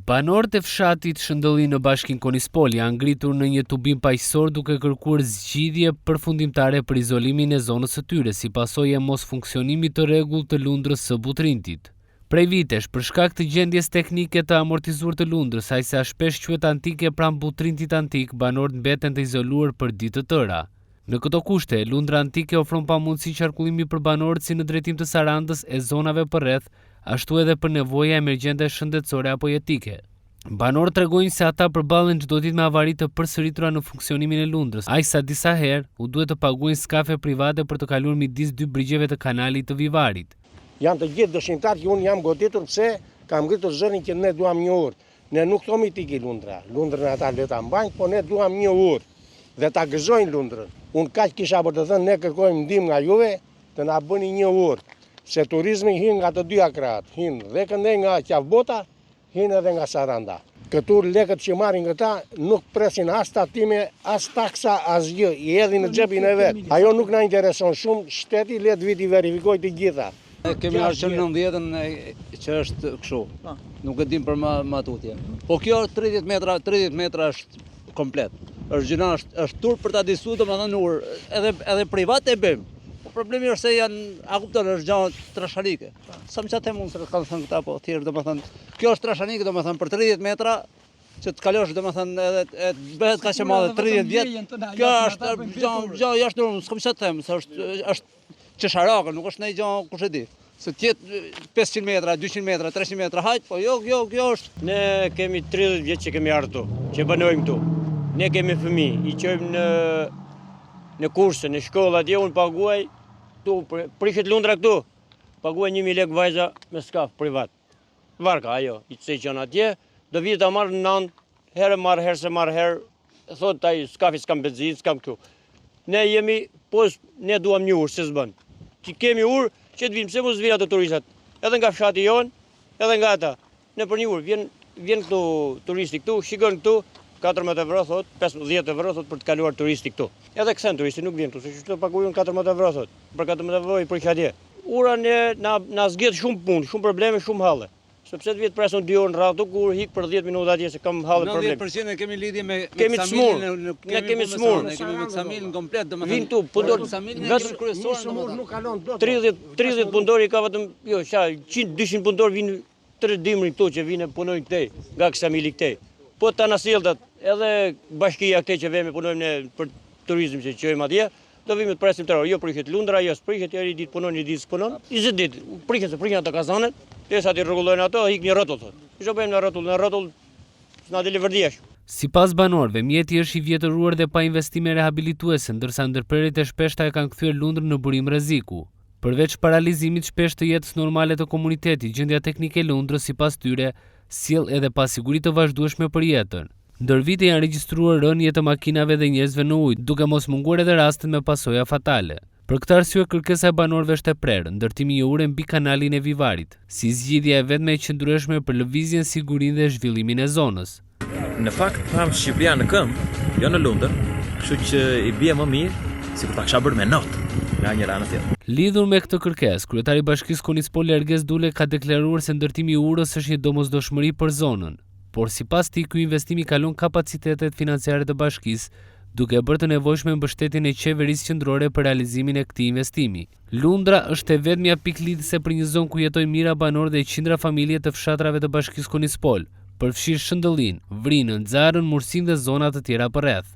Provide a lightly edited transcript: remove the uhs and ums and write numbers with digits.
Banorët e fshatit Shëndëlli në Bashkinë Konispol janë ngritur në një tubim paqësor duke kërkuar zgjidhje përfundimtare për izolimin e zonës së tyre si pasojë e mosfunksionimit të rregullt të lundrës së Butrintit. Prej vitesh, për shkak të gjendjes teknike të amortizuar të lundrës, aq sa shpesh quhet antike pranë Butrintit antik, banorët mbeten të izoluar për ditë të tëra. Në këto kushte, lundra antike ofron pamundësi qarkullimi për banorët si në drejtim të Sarandës e zonave përreth, ashtu edhe për nevoja emergjente shëndetësore apo jetike. Banorët tregojnë se ata përballen çdo ditë me avari të përsëritura në funksionimin e lundrës, aq sa disa herë u duhet të paguajnë skafe private për të kaluar midis dy brigjeve të kanalit të Vivarit. Janë të gjithë dëshmitarë që unë jam goditur pse kam ngritur zërin që ne duam një urë. Ne nuk thomi të iki lundra, lundrën ata le ta mbajnë, po ne duam një urë dhe ta gëzojnë lundrën. Unë kaq kisha për të thënë, ne kërkojmë ndihmë nga juve të na bëni një urë, se turizmi hyn nga të dyja krahët, hyn dhe këndej nga Qafbota, hyn edhe nga Saranda. Këtu lekët që marrin këta nuk presin as tatime, as taksa, asgjë, i hedhin në xhepin e vet. Ajo nuk na intereson shumë, shteti le të vijë t'i verifikojë të gjitha. Ne kemi ardhur që në 90-ën që është kështu. Po. Nuk e dim për më më tutje. Po kjo 30 metra, 30 metra është komplet. Është gjynah, është është turp për ta disu domethënë urë, edhe edhe privat e bëjmë. Po problemi është se janë, a kupton, është gjë trashanike. Po. Sa më qatë mund se kanë thënë këta, po thjesht domethënë, kjo është trashanike domethënë për 30 metra që të kalosh domethënë edhe e të bëhet kaq e madhe 30 vjet. Kjo është gjë gjë jashtë normës, s'kam çfarë të them, se është është qesharake, nuk është ndonjë gjë kush e di. Se të jetë 500 metra, 200 metra, 300 metra, hajt, po jo, jo, kjo është. Ne kemi 30 vjet që kemi ardhur këtu, që banojmë këtu. Ne kemi fëmijë, i çojmë në në kurse, në shkollë atje unë paguaj këtu, prishet lundra këtu. Paguaj 1000 lekë vajza me skaf privat. Varka ajo, i të çon atje, do vijë ta marrë në nëntë, herë marr, herë s'e marr, herë Thot ai skafi s'kam benzinë, s'kam këtu. Ne jemi, po ne duam një urë, se s'bën. Që kemi urë, që të vimë, pse mos vijnë ato turistat? Edhe nga fshati jonë, edhe nga ata. Ne për një urë, vjen, vjen këtu turisti këtu, shikon këtu, 14 euro, thot, 15 euro, thot, për të kaluar turisti këtu. Edhe kthen turisti, nuk vjen këtu, se që të paguaj unë 14 euro, thot. Për 14 euro i prish atje. Ura ne, na, na zgjidh shumë punë, shumë probleme, shumë halle. Sepse të vij të pres unë 2 orë në radhë këtu, kur hik për 10 minuta atje se kam halle problem. 90% e kemi lidhje me kemi të smur. Ne kemi të smur. Ne kemi me Ksamilin komplet, domethënë. Vin këtu punëtor, vetëm kryesor domethënë. Nuk kalon dot. 30 30 punëtor i ka vetëm, jo, sa 100 200 punëtor vinë tërë dimrin këtu që vinë punojnë këtej, nga Ksamili këtej. Po të anasjelltat, edhe bashkia këtej që vemi punojmë ne për turizëm që çojmë atje, Do vijmë të presim tre orë, jo prishet lundra, jo s'prishet, jo një ditë punon, një ditë s'punon. 20 ditë, prishen se prishen ato kazanet, derisa t'i rregullojnë ato, ik një rrotull thotë. Ç'do bëjmë në rrotull, në rrotull s'na del leverdia. Sipas banorëve, mjeti është i vjetëruar dhe pa investime rehabilituese, ndërsa ndërprerjet e shpeshta e kanë kthyer lundrën në burim rreziku. Përveç paralizimit shpesh të jetës normale të komunitetit, gjendja teknike e lundrës, sipas tyre, sjell edhe pasiguri të vazhdueshme për jetën. Ndër vite janë regjistruar rënie të makinave dhe njerëzve në ujë, duke mos munguar edhe rastet me pasoja fatale. Për këtë arsye kërkesa e banorëve është e prerë, ndërtimi i një ure mbi kanalin e Vivarit, si zgjidhja e vetme e qëndrueshme për lëvizjen, sigurinë dhe zhvillimin e zonës. Në fakt pamë Shqipëria në këmbë, jo në lundër, kështu që i bie më mirë sikur ta kisha bërë me not nga njëra anë tjetër. Lidhur me këtë kërkesë, kryetari i Bashkisë Konispol Erges Dule ka deklaruar se ndërtimi i urës është një domosdoshmëri për zonën. Por sipas tij ky investim i kalon kapacitetet financiare të bashkisë, duke e bërë të nevojshme mbështetjen e qeverisë qendrore për realizimin e këtij investimi. Lundra është e vetmja pikë lidhëse për një zonë ku jetojnë mijëra banorë dhe qindra familje të fshatrave të bashkisë Konispol, përfshirë Shëndëllinë, Vrinën, Xarrën, Mursinë dhe zona të tjera përreth.